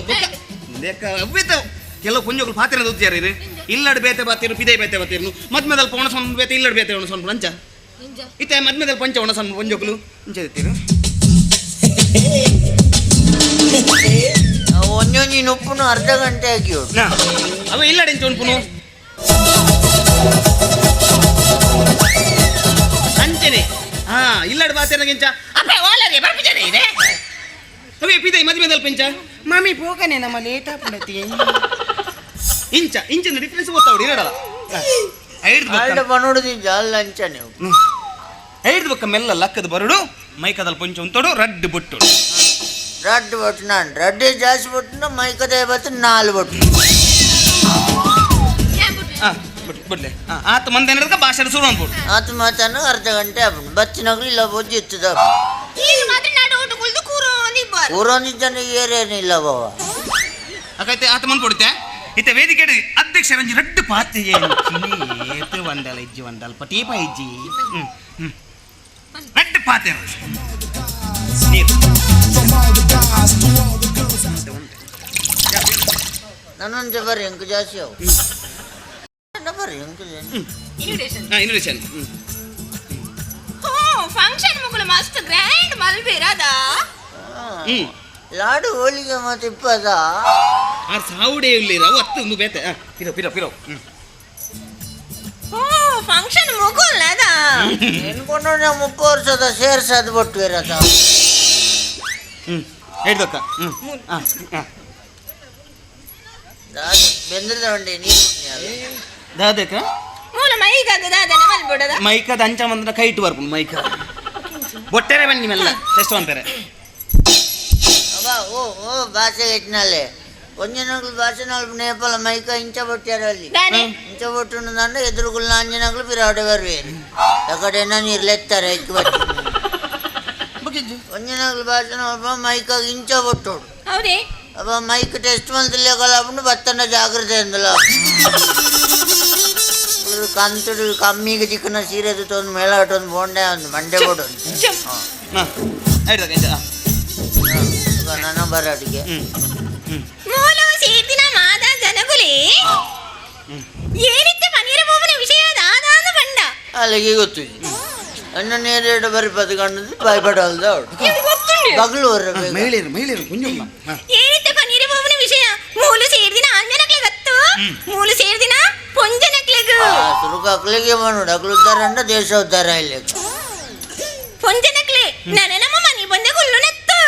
ಲೇಕ ಅವ್ವೇತ ಕೆಲವು ಪುಂಜಗಳು ಪಾತಿರ ದೂತ್ಯಾರ ಇರು ಇಲ್ಲಡ್ ಬೇತೆ ಬಾತಿರು ಪಿದೆ ಬೇತೆ ಬಾತಿರು ಮದ್ಮೆದಲ್ಲಿ ಪೌಣ ಸೊನ್ ಬೇತೆ ಇಲ್ಲಡ್ ಬೇತೆ ಒಣ ಸೊನ್ ಅಂಚ ಇತ್ತೆ ಮದ್ಮೆದಲ್ಲಿ ಪಂಚ ಒಣ ಸೊನ್ ಪುಂಜೋಕುಲು ಇಂಚ ದಿತ್ತೀರು ಒಂದೊಂದು ಉಪ್ಪುನು ಅರ್ಧ ಗಂಟೆ ಹಾಕಿ ನಾ ಅವ ಇಲ್ಲಡ್ ಎಂಚ ಉಣ್ಪುನು ಅಂಚನೆ ಹಾ ಇಲ್ಲಡ್ ಬಾತಿರ ಇಂಚ ಅಪ್ಪೆ ಓಲರಿ ಬರ್ಪಿಜನೆ ಇದೆ ಅವೇ ಪಿದೆ ಮದ್ಮೆದಲ್ಲಿ ಪಂಚ ಮಮ್ಮಿ ಪೋಕನೆ ನಮ್ಮ ಲೇಟ್ ಆಪುಂಡತಿ ಇಂಚ ಇಂಚಿನ ಡಿಫ್ರೆನ್ಸ್ ಗೊತ್ತಾವಡಿ ಇರಡಲ್ಲ ಐಡ್ದು ಆಲ್ಡ ಬನ್ನೋಡುದಿಂಚ ಅಲ್ಲ ಅಂಚನೆ ಐಡ್ದು ಬಕ್ಕ ಮೆಲ್ಲ ಲಕ್ಕದ ಬರುಡು ಮೈಕದಲ್ಲಿ ಪಂಚ ಉಂತೋಡು ರಡ್ಡು ಬೊಟ್ಟು ರಡ್ಡು ಬೊಟ್ಟು ನಾನು ರಡ್ಡೆ ಜಾಸ್ತಿ ಬೊಟ್ಟು ಮೈಕದ ಬತ್ತು ನಾಲ್ ಬೊಟ್ಟು ಹಾ ಬಿಡ್ಲೆ ಆತ ಮಂದಿ ಏನಾರ ಭಾಷಣ ಶುರು ಅನ್ಬಿಡು ಆತ ಮಾತಾನು ಅರ್ಧ ಗಂಟೆ ಆಪುಂಡು ಬತ್ತಿನಾಗ್ಲಿ ಇಲ್ಲ ಬೊಜ್ಜು ಇತ್ತದ ಈಗ ಮಾತ್ರ ನಾಡು ಊಟ ಕುಳ್ದು ಕೂರೋನಿಬ್ಬರು ಊರೊಂದಿದ್ದಾನೆ ಏರೇನಿಲ್ಲ ಬಾವ ಅಕೈತೆ ಆತ ಮಂದ್ ಕೊಡುತ್ತೆ ಇತ್ತೆ ವೇದಿಕೆ ಅಧ್ಯಕ್ಷ ರಂಜಿ ರಡ್ಡು ಪಾತೆ ಏತು ವಂಡಲ ಇಜ್ಜಿ ವಂಡಲ್ ಪಟೀಪ ಇಜ್ಜಿ ರಡ್ಡು ಪಾತೆ ನೀರು From all the guys to all the girls. ನನ್ನೊಂದು ಬರ್ರಿ ಎಂಕು ಜಾಸ್ತಿ ಅವು ಬರ್ರಿ ಎಂಕು ಇನ್ವಿಟೇಷನ್ ಹಾ ಇನ್ವಿಟೇಷನ್ ಹೋ ಫಂಕ್ಷನ್ ಮುಗುಳು ಮಸ್ತ್ ಗ್ರ್ಯಾಂಡ್ ಮಲ್ಬೇರದ ಹ್ಮ್ ಲಾಡು ಹೋಳಿಗೆ ಮತ್ತೆ ಇಪ್ಪದ ಆರ್ ಸಾವುಡೆ ಇಲ್ಲಿ ಅವು ಹತ್ತು ಒಂದು ಬೇತೆ ಪಿರೋ ಪಿರೋ ಪಿರೋ ಹ್ಮ್ ಹೋ ಫಂಕ್ಷನ್ ಮುಗುಲ್ಲದ ಎನ್ಕೊಂಡು 30 ವರ್ಷದ ಸೇರ್ಸದ್ ಬೊಟ್ಟು ಇರತ್ತ ಹಿಡ್ದಕ್ಕ ಬೆಂದ್ರದ ಉಂಡೆ ನೀರು ದಾದಕ್ಕ ಮೂಲ ಮೈಗಾಗ ದಾದನ ಮಲ್ಬಿಡದ ಮೈಕದ ಅಂಚ ಮಂದ್ರ ಕೈಟ್ ಬರ್ಪುಂಡು ಮೈಕ ಬೊಟ್ಟೆರೆ ಬನ್ನಿ ಮೆಲ್ಲ ಟೆಸ್ಟ್ ಅಂತಾರೆ ಅಬ್ಬಾ ಓ ಓ ಭಾಷೆ ಎಟ್ನಲ್ಲೇ ಒಂಜನಗಳು ಭಾಷೆ ನಾಲ್ಕು ನೇಪಾಳ ಮೈಕ ಇಂಚ ಬೊಟ್ಟಾರ ಅಲ್ಲಿ ದಾನೆ ಇಂಚ ಬೊಟ್ಟುಂಡು ಎದುರುಗುಲ್ನ ಅಂಜನಗಳು ಬಿರಾಡೆ ಬರ್ವೇರು ಎಕಡೆನ ನೀರ್ಲೆತ್ತಾರೆ ಎಕ್ಕು ಬಟ್ಟಿ ಒಂಜನಗಳು ಭಾಷೆ ಒಬ್ಬ ಮೈಕಾಗ ಇಂಚ ಬೊಟ್ಟೋಡು ಹೌದೇ ಅಬ್ಬ ಮೈಕ್ ಟೆಸ್ಟ್ ಮಂತ್ಲಿ ಬತ್ತನ ಜಾಗ್ರತೆ ಅಂದಲ ಕಂತುಡು ಕಮ್ಮಿಗೆ ಚಿಕ್ಕನ ಸೀರೆ ತೊಂದು ಮೇಳ ಒಂದು ಬೋಂಡೆ ಒಂದು ಮಂಡೆ ಬೋಡು ನನ್ನ ಬರ ಅಡಿಗೆ ಮೂಲ ಸೇರ್ದಿನ ಮಾದ ಜನಗುಲಿ ಏನಿತ್ತೆ ಪನ್ನೀರ ಬೋಬನ ವಿಷಯ ದಾದಾನು ಬಂಡ ಅಲ್ಲಿಗೆ ಗೊತ್ತು ಅಣ್ಣ ನೇರೇಡು ಬರಿ ಬದುಕಂಡು ಭಯಪಡಲ್ದ ಅವಳು ಬಗ್ಲು ಮಹಿಳೆಯರು ಮಹಿಳೆಯರು ಕುಂಜು ಏನಿತ್ತೆ ಪನ್ನೀರ ಬೋಬನ ವಿಷಯ ಮೂಲ ಸೇರ್ದಿನ ಅಂಜನಕ್ಲೆ ಗೊತ್ತು ಮೂಲ ಸೇರ್ದಿನ ಪೊಂಜನಕ್ಲೆಗ್ ಸುರುಕು ಅಕ್ಲಿಗೆ ಮನುಡು ಅಕ್ಲು ಉದ್ದಾರ ಅಂಡ ದೇಶ ಉದ್ದಾರ ಇಲ್ಲ ಪೊಂಜನಕ್ಲೆ ನನ ನಮ್ಮ ಮನಿ ಬಂದೆ ಗುಲ್ಲು ನೆತ್ತು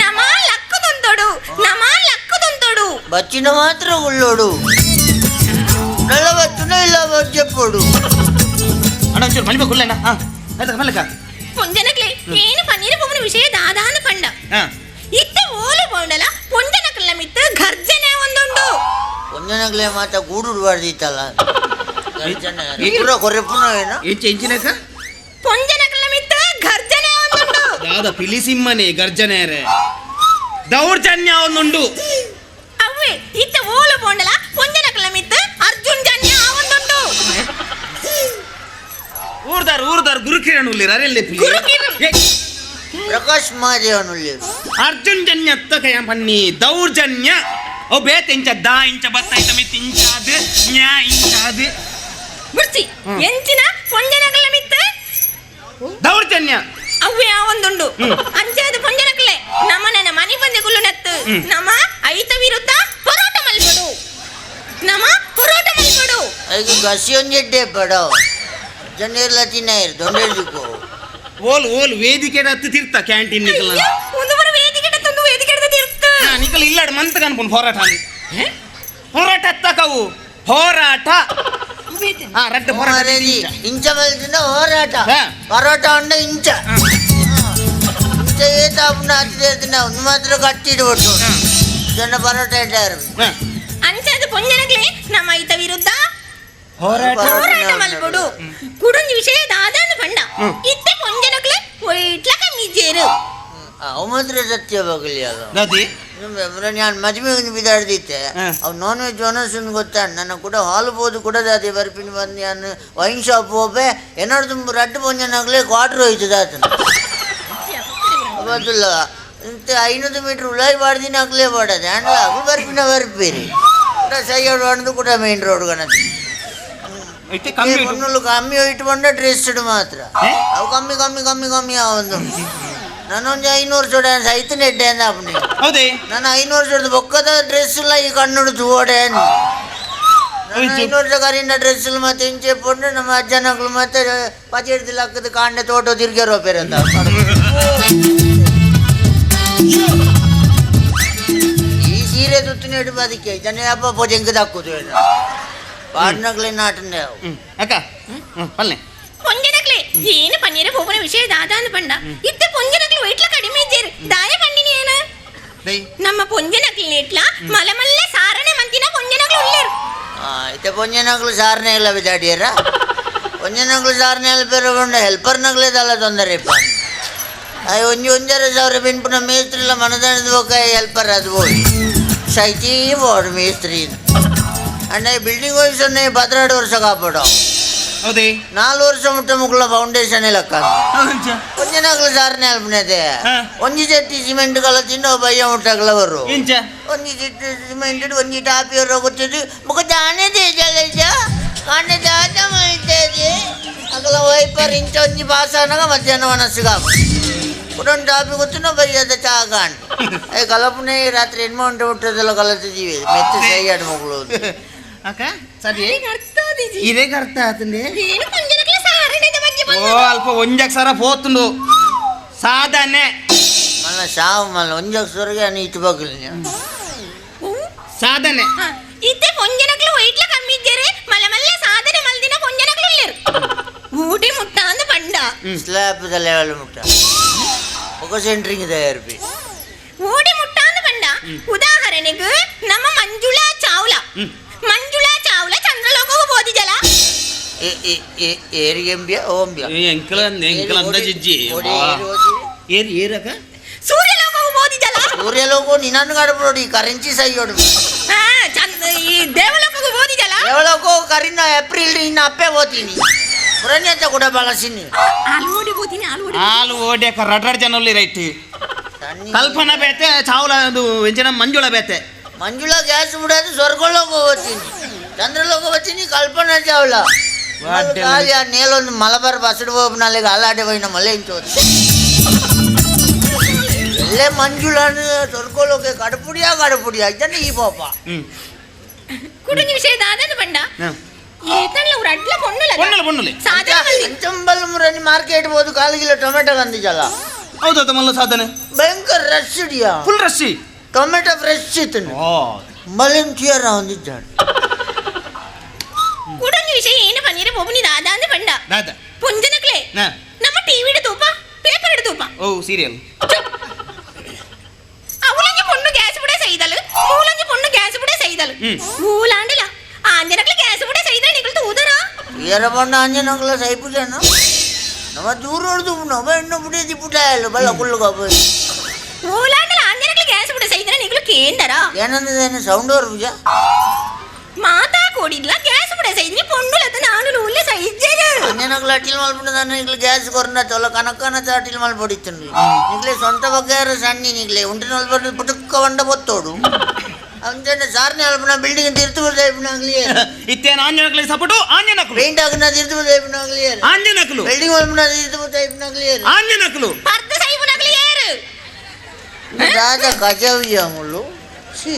ನಮ ಲಕ್ಕು ತೊಂತೋಡು ನಮ ಲಕ್ಕು ತೊಂತೋಡು ಬಚ್ಚಿನ ಮಾತ್ರ ಉಳ್ಳೋಡು ನಲ್ಲ ಬಚ್ಚುನ ಇಲ್ಲ ಬಚ್ಚಪ್ಪೋಡು ಅಣ್ಣ ಒಂಚೂರು ಮಲಿಬೇಕು ಅಣ್ಣ ಹಾಂ ಆಯ್ತಾ ಮಲ್ಲಕ ಪೊಂಜನಕ್ಲೆ ಏನು ಪನ್ನೀರ ಬೋಬನ ವಿಷಯ ದಾದಾನು ಪಂಡ ಹಾಂ ಇತ್ತೆ ಓಲು ಬೋಂಡಲ ಪೊಂಜನಕ್ಲ ಮಿತ್ತು ಗರ್ಜನೆ ಒಂದುಂಡು ಒಂಜನಗ್ಲೆ ಮಾತ ಗೂಡು ಬಾರ್ದಿತ್ತಲ್ಲ ಪೂರ ಕೊರೆಪುನ ಏನೋ ಎಂಚ ಎಂಚಿನಕ ಪೊಂಜನಕ್ಲ ಮಿತ್ತು ಗರ್ಜನೆ ಒಂದುಂಡು ದಾದ ಪಿಲಿಸಿಮ್ಮನೆ ಗರ್ಜನೆ ರೇ ದೌರ್ಜನ್ಯ ಒಂದುಂಡು ಅವ್ವೆ ಇತ್ತೆ ಓಲು ಬೋಂಡಲ ಪೊಂಜನಕ್ಲ ಮಿತ್ತು ಅರ್ಜುನ್ ಜನ್ಯ ಒಂದುಂಡು ಊರ್ದಾರ್ ಊರ್ದಾರ್ ಗುರುಕಿರಣ್ ಉಲ್ಲಿರ ಅರೆಲ್ಲೆ ಗುರುಕಿರಣ್. ಪ್ರಕಾಶ್ ಮಹಾದೇವನ್ ಉಳ್ಳೇರು ಅರ್ಜುನ್ ಜನ್ಯ ಅತ್ತಕಯ ಪನ್ನಿ ದೌರ್ಜನ್ಯ ಓ ಬೇತ ಇಂಚ ದಾ ಇಂಚ ಬತ್ತ ಐತ ಮಿತ್ ಇಂಚಾದ್ ನ್ಯಾ ಇಂಚಾದ್ ಬಿಡ್ಸಿ ಎಂಚಿನ ಪೊಂಜನಕ್ಲ ಮಿತ್ತು ದೌರ್ಜನ್ಯ ಅವ್ವೆ ಆ ಒಂದುಂಡು ಅಂಚಾದ ಪೊಂಜನಕ್ಲೆ ನಮ್ಮ ನನ್ನ ಮನಿ ಬಂದೆ ಗುಲ್ಲು ನತ್ತು ನಮ್ಮ ಐತ ವಿರುದ್ಧ ಹೋರಾಟ ಮಲ್ಪಡು ನಮ್ಮ ಹೋರಾಟ ಮಲ್ಪಡು ಅದಕ್ಕೆ ಗಸಿ ಒಂಜೆಡ್ಡೆ ಪಡೋ ಜನೇರ್ಲ ತಿನ್ನಾಯಿರು ದೊಂಡೆಡ್ದಿಕ್ಕೋ ಓಲ್ ಓಲ್ ವೇದಿಕೆ ಹತ್ತು ತಿರ್ತ ಕ್ಯಾಂಟೀನ್ ನಿಕಲ ಅಯ್ಯೋ, ಒಂದು ಬರ ವೇದಿಕೆ ತಂದು ವೇದಿಕೆ ತಿರ್ತ ನಿಕಲ ಇಲ್ಲಾಡ್ ಮಂತ ಕನ್ಪುನ್ ಹೋರಾಟ ಹೋರಾಟ ಅತ್ತಕವು ಹೋರಾಟ ಹಾ ರಡ್ಡ ಹೋರಾಟ ಮರೇದಿ ಇಂಚ ಮಲ್ತಿನ ಹೋರಾಟ ಹಾ. ಪರೋಟ ಉಂಡ ಇಂಚ ಇಂಚ ಏತಾಪುನ ಹತ್ತಿನ ಒಂದು ಮಾತ್ರ ಕಟ್ಟಿಡ್ಬಿಟ್ಟು ಜನ ಪರೋಟ ಇಟ್ಟಾರು ಹಾ. ಅಂಚಾದ ಪೊಂಜನಕ್ಲೆ ನಮ್ಮ ಐತ ವಿರುದ್ಧ ಹೋರಾಟ ಹೋರಾಟ ಮಲ್ಪಡು ಕುಡುಂಜಿ ವಿಷಯ ದಾದಾನು ಪಂಡ ಇತ್ತೆ ಪೊಂಜನಕ್ಲೆ ಒಯ್ಟ್ಲ ಕಮ್ಮಿ ಜೇರು ಅವು ಮಾತ್ರ ಸತ್ಯ ಬಗಲಿ ಅದು ದಾದಿ ನಾನು ಮದುವೆ ಬಿದಾಡ್ದಿತ್ತೆ ಹಾ. ಅವ್ ನಾನ್ ವೆಜ್ ಓನರ್ಸ್ ಗೊತ್ತಾ ನನ್ನ ಕೂಡ ಹಾಲು ಬೋದು ಕೂಡ ದಾದಿ ಬರ್ಪಿನ ಬಂದು ನಾನು ವೈನ್ ಶಾಪ್ ಹೋಪೆ ಏನಾದ್ರು ತುಂಬ ರಡ್ಡು ಪೊಂಜನಾಗ್ಲೇ ಕ್ವಾರ್ಟರ್ ಹೋಯ್ತದ ಆತನ ಗೊತ್ತಿಲ್ಲ ಇಂತ 500 ಮೀಟ್ರ್ ಉಳಾಯಿ ಬಾಡ್ದಿನ ಆಗ್ಲೇ ಬಾಡದೆ ಅಂಡ್ಲ ಅವು ಬರ್ಪಿನ ಬರ್ಪೀರಿ ಕೂಡ ಸೈಯಡ್ ಹೊಡೆದು ಕೂಡ ಮೇನ್ ರೋಡ್ ಗಣತಿ ಇತ್ತೆ ಕಮ್ಮಿ ಇಟ್ಟು. ಒನ್ನೊಳ್ಳು ಕಮ್ಮಿ ಇಟ್ಕೊಂಡ ಡ್ರೆಸ್ ಮಾತ್ರ ಏ? ಅವು ಕಮ್ಮಿ ಕಮ್ಮಿ ಕಮ್ಮಿ ಕಮ್ಮಿ ಒಂದು ನಾನೊಂದು 500 ಜೋಡ ಸೈತ ನೆಡ್ಡೆ ಅಂದ ಅಪ್ಪನಿ ಹೌದೇ ನಾನು 500 ಜೋಡದ ಬೊಕ್ಕದ ಡ್ರೆಸ್ ಇಲ್ಲ ಈ ಕಣ್ಣುಡು ತೂವಡೆ ನಾನು ಹೋಯ್ತು. 500 ಕರಿಂದ ಡ್ರೆಸ್ ಮತ್ತೆ ಇಂಚೆ ಪೊಂಡು ನಮ್ಮ ಅಜ್ಜನಗಳು ಮತ್ತೆ ಪಚೆಡ್ದು ಲಕ್ಕದ ಕಾಂಡೆ ತೋಟ ತಿರ್ಗ್ಯಾರೋ ಪೇರಂತ ಈ ಸೀರೆ ತುತ್ತಿನ ಹಿಡಿದು ಅದಕ್ಕೆ ಜನ ಹಬ್ಬ ಪೊಜೆಂಗ್ ದಕ್ಕುದು ಪಾಡ್ನಗ್ಲೇ ನಾಟನೆ ಅವು ಅಕ್ಕ ಪಲ್ಲೆ ಪೊಂಜನಕ್ಲೆ ಏನು ಪನ್ನೀರ ಬೋಬನ ವಿಷಯ ದಾದಾನು ಪಂಡ ಇತ್ತೆ ಪೊಂಜನಕ್ಲೆ ಒಯ್ಟ್ಲ ಕಡಿಮೆ ಇಜ್ಜೇರು ದಾಯ ಪಂಡಿನಿ ಏನು ದೈ ನಮ್ಮ ಪೊಂಜನಕ್ಲೆ ನೆಟ್ಲ ಮಲಮಲ್ಲ ಸಾರಣೆ ಮಂತಿನ ಪೊಂಜನಕ್ಲು ಉಳ್ಳೇರು ಇತ್ತೆ ಪೊಂಜನಗ್ಲು ಸಾರನೆ ಇಲ್ಲ ಬಿದಾಡಿಯರ ಪೊಂಜನಗ್ಲು ಸಾರನೆ ಇಲ್ಲ ಬೇರೆ ಉಂಡು ಹೆಲ್ಪರ್ನಗ್ಲೇ ದಲ್ಲ ತೊಂದರೆ ಇಪ್ಪ ಅಯ್ಯ ಒಂಜಿ ಒಂಜರ ಸಾವಿರ ಬಿನ್ಪುನ ಮೇಸ್ತ್ರಿಲ್ಲ ಮನದಾಣದ ಬೊಕ್ಕ ಹೆಲ್ಪರ್ ಅದು ಬೋಡಿ ಸೈತಿ ಬೋಡು ಮೇಸ್ತ್ರಿ ಅಣ್ಣ ಈ ಬಿಲ್ಡಿಂಗ್ ಹೋಯ್ಸೊನ್ನೆ 12 ವರ್ಷ ಕಾಪಾಡು ಹೌದೇ 4 ವರ್ಷ ಮುಟ್ಟ ಮುಕ್ಕಳ ಫೌಂಡೇಶನ್ ಇಲ್ಲಕ್ಕ ಹೌದಂಚ ಒಂಜನಗ್ಲು ಸಾರನೆ ಅಲ್ಪನದೆ ಹಾ. ಒಂಜಿ ಚಟ್ಟಿ ಸಿಮೆಂಟ್ ಕಲ ತಿನ್ನೋ ಬಯ್ಯ ಮುಟ್ಟಗ್ಲ ಬರು ಇಂಚ ಒಂಜಿ ಚಿಟ್ಟು ಸಿಮೆಂಟ್ ಒಂಜಿ ಟಾಪಿ ಗೊತ್ತಿದ್ದು ಮುಖ ದಾನೆ ತೇಜ ಕಾಂಡೆ ದಾದ ಮಾಡ್ತೇದೆ ಅಗಲ ವೈಪರ್ ಇಂಚ ಒಂಜಿ ಪಾಸಾನಾಗ ಮಧ್ಯಾಹ್ನ ಮನಸ್ಸುಗ ಕುಡೊಂದು ಟಾಪಿ ಗೊತ್ತು ಬಯ್ಯದ ಚಾ ಕಾಂಡು ಅಯ್ಯ ಕಲಪನೆ ರಾತ್ರಿ ಎಣ್ಮ ಉಂಟು ಹುಟ್ಟದೆಲ್ಲ ಕಲತಿದ್ದೀವಿ ಮೆತ್ತ ಸೈಯಾಡು ಮಗಳು ಅಕ್ಕ ಸರಿ ಅರ್ಥ ಪೋದಿಜಿ. ಇದೇ ಅರ್ಥ ಆತಂದೆ. ಏನು ಪೊಂಜನಕ್ಲೆ ಸಾರಣೆದ ಬಗ್ಗೆ ಓ ಬಂದದ? ಅಲ್ಪ ಒಂಜಕ್ ಸರ ಪೋತುಂಡು ಸಾಧನೆ. ಮಲ್ಲ ಸಾವು ಮಲ್ಲ ಒಂಜಕ್ ಸೊರಗೆ ಅನ್ನ ಇಟ್ಟು ಬಗ್ಲಿ. ಸಾಧನೆ. ಇತ್ತೆ ಪೊಂಜನಕ್ಲು ವೈಟ್ಲ ಕಮ್ಮಿ ಇದ್ದೇರೆ ಮಲ್ಲ ಮಲ್ಲ ಸಾಧನೆ ಮಲ್ದಿನ ಪೊಂಜನಕ್ಲು ಇಲ್ಲೇರು. ಊಟಿ ಮುಟ್ಟ ಅಂದ ಪಂಡ. ಸ್ಲ್ಯಾಪ್ ಲೆವೆಲ್ ಮುಟ್ಟ. ఒక ಸೆಂಟ್ರಿಂಗ್ ತಯಾರಿಪಿ. ಊಟಿ ಮುಟ್ಟ ಅಂದ ಪಂಡ. ಉದಾಹರಣೆಗೆ ನಮ್ಮ ಮಂಜುಳಾ ಚಾವ್ಲಾ. ಮಂಜುಳಾ ಚಾವ್ಲಾ ಚಂದ್ರಲೋಕಕ್ಕೆ ಬೋದಿಜಲ. ಏರಿಗೆಂಬಿಯ ಓಂಬಿಯ. ಎಂಕಲ ಎಂಕಲ ಅಂದಾಜಿಜ್ಜಿ. ಏರಿ ಏರಕ ಸೂರ್ಯಲೋಕಕ್ಕೆ ಬೋದಿಜಲ. ಸೂರ್ಯಲೋಕ ನಿನ್ನನ್ನು ಕಡಪಡಿ ಕರೆನ್ಸಿ ಸೈಯೋಡು. ಹಾ ಚಂದ್ರ ಈ ದೇವಲೋಕಕ್ಕೆ ಬೋದಿಜಲ. ದೇವಲೋಕ ಕರಿನ ಏಪ್ರಿಲ್ ನಿನ್ನ ಅಪ್ಪೆ ಓತೀನಿ. ಪುರಣ್ಯತ ಕೂಡ ಬಳಸಿನಿ. ಹಾಲು ಓಡಿ ಬೋದಿನಿ ಹಾಲು ಓಡಿ. ಹಾಲು ಓಡ್ಯಾಕ ರಡ್ರಡ್ ಜನ ರೈಟ್. ಕಲ್ಪನಾ ಬೇತೆ ಚಾವ್ಲಾ ಅದು ಎಂಚಿನ ಮಂಜುಳಾ ಬೇತೆ. ಮಂಜುಳಾ ಗ್ಯಾಸ್ ಬಿಡೋದು ಸ್ವರ್ಗಲೋಕ ಹೋಗ್ತೀನಿ ಚಂದ್ರಲೋಕ ಹೋಗ್ತೀನಿ ಕಲ್ಪನಾ ಚಾವ್ಲಾ. నేలొందు మలబార్ బస్సుడు పోపు నాలుగు అలాంటి పోయిన మళ్ళీ ఇంచవచ్చు. వెళ్ళే మంజులను స్వర్గలోకి కడుపుడియా కడుపుడియా ఇద్దరిని ఈ పోప. ಕುಡುಂಜಿ ವಿಷಯ ದಾದನ ಬಂಡ. ಏತನ್ಲ ಅಡ್ಲ ಪೊಣ್ಣುಲ. ಪೊಣ್ಣುಲ ಪೊಣ್ಣುಲೆ. ಸಾಧನೆ ಮಲ್ದಿ. ಅಂಚಂಬಲ್ ಮುರನಿ మార్కెట్ పోదు కాలు కిలో టొమాటో కందించాల. ಹೌದಾ ಮಲ್ಲ ಸಾಧನೆ. భయంకర rush India. Full rush. Tomato fresh ఇతను. మళ్ళీ తీయరా అందించాడు. ಕುಡುಂಜಿ ವಿಷಯ ಏನು ಪನ್ನೀರ ಪೊಬ್ಬುನಿ ದಾದಾ ಅಂದ ಬಂಡ. ದಾದಾ. ಪುಂಜನಕ್ಲೆ. ನಮ್ಮ ಟಿವಿ ತೂಪ ಪೇಪರ್ ತೂಪ. ಓ ಸೀರಿಯಲ್. ಅವಲಂಜಿ ಪೊಣ್ಣು ಗ್ಯಾಸ್ ಬಿಡ ಸೈದಲು ಮೂಲಂಜಿ ಪೊಣ್ಣು ಗ್ಯಾಸ್ ಬಿಡ ಸೈದಲು. ಊಲಾಂಡಲ ಆಂಜನಕ್ಲೆ ಗ್ಯಾಸ್ ಬಿಡ ಸೈದಲ ನಿಕಲ್ ತೂದರ. ಏರ ಬಣ್ಣ ಆಂಜನಕ್ಲೆ ಸೈಪುಜನ. ನಮ್ಮ ದೂರ ಹೊಡೆದು ನಮ್ಮ ಹೆಣ್ಣು ಬಿಡಿ ಪುಟಾಯಲ್ಲ ಬಲ್ಲ ಕುಳ್ಳುಗ. ಊಲಾಂಡಲ ಆಂಜನಕ್ಲೆ ಗ್ಯಾಸ್ ಬಿಡ ಸೈದಲ ನಿಕಲ್ ಕೇಂದರ. ಏನಂದ್ರೆ ಸೌಂಡ್ ಅವ್ರ ಪೂಜಾ. ಮಾತಾ ಕೊಡಿದ್ಲ ಗ್ಯಾಸ್ ಬಿಡ ಸೈದ್ನಿ ಪೊಣ್ಣುಲತ ನಾನು ಉಲ್ಲ ಸೈಜ್ಜರು. ಅಂಜನಕ್ಲೆ ಅಟಿಲ್ ಮಲ್ಪುಂಡ ನಿಕ್ಲೆ ಗ್ಯಾಸ್ ಕೊರನ ತೊಲ ಕನಕನ ಅಟಿಲ್ ಮಲ್ಪಡಿತ್ತುಂಡು. ನಿಕ್ಲೆ ಸೊಂಟ ಬಗ್ಗೆಯಾರ ಸಣ್ಣಿ ನಿಕ್ಲೆ ಉಂಟು ನಲ್ಪಡು ಪುಟುಕ್ಕ వంಡ ಬೊತ್ತೋಡು. ಅಂಜನ ಸಾರ್ನೆ ಅಲ್ಪನ ಬಿಲ್ಡಿಂಗ್ ತಿರ್ತು ಬರ್ದಾಯ್ಪುನಾಗ್ಲಿ. ಇತ್ತೇನ ಆಂಜನಕ್ಲೆ ಸಪೋರ್ಟು ಆಂಜನಕ್ಲು. ಪೇಂಟ್ ಹಾಕಿನ ತಿರ್ತು ಬರ್ದಾಯ್ಪುನಾಗ್ಲಿ. ಆಂಜನಕ್ಲು. ಬಿಲ್ಡಿಂಗ್ ಅಲ್ಪನ ತಿರ್ತು ಬರ್ದಾಯ್ಪುನಾಗ್ಲಿ. ಆಂಜನಕ್ಲು. ಪರ್ದ ಸೈಪುನಾಗ್ಲಿ ಏರು. ದಾದ ಕಜವಿಯ ಮುಳ್ಳು. ಛೀ.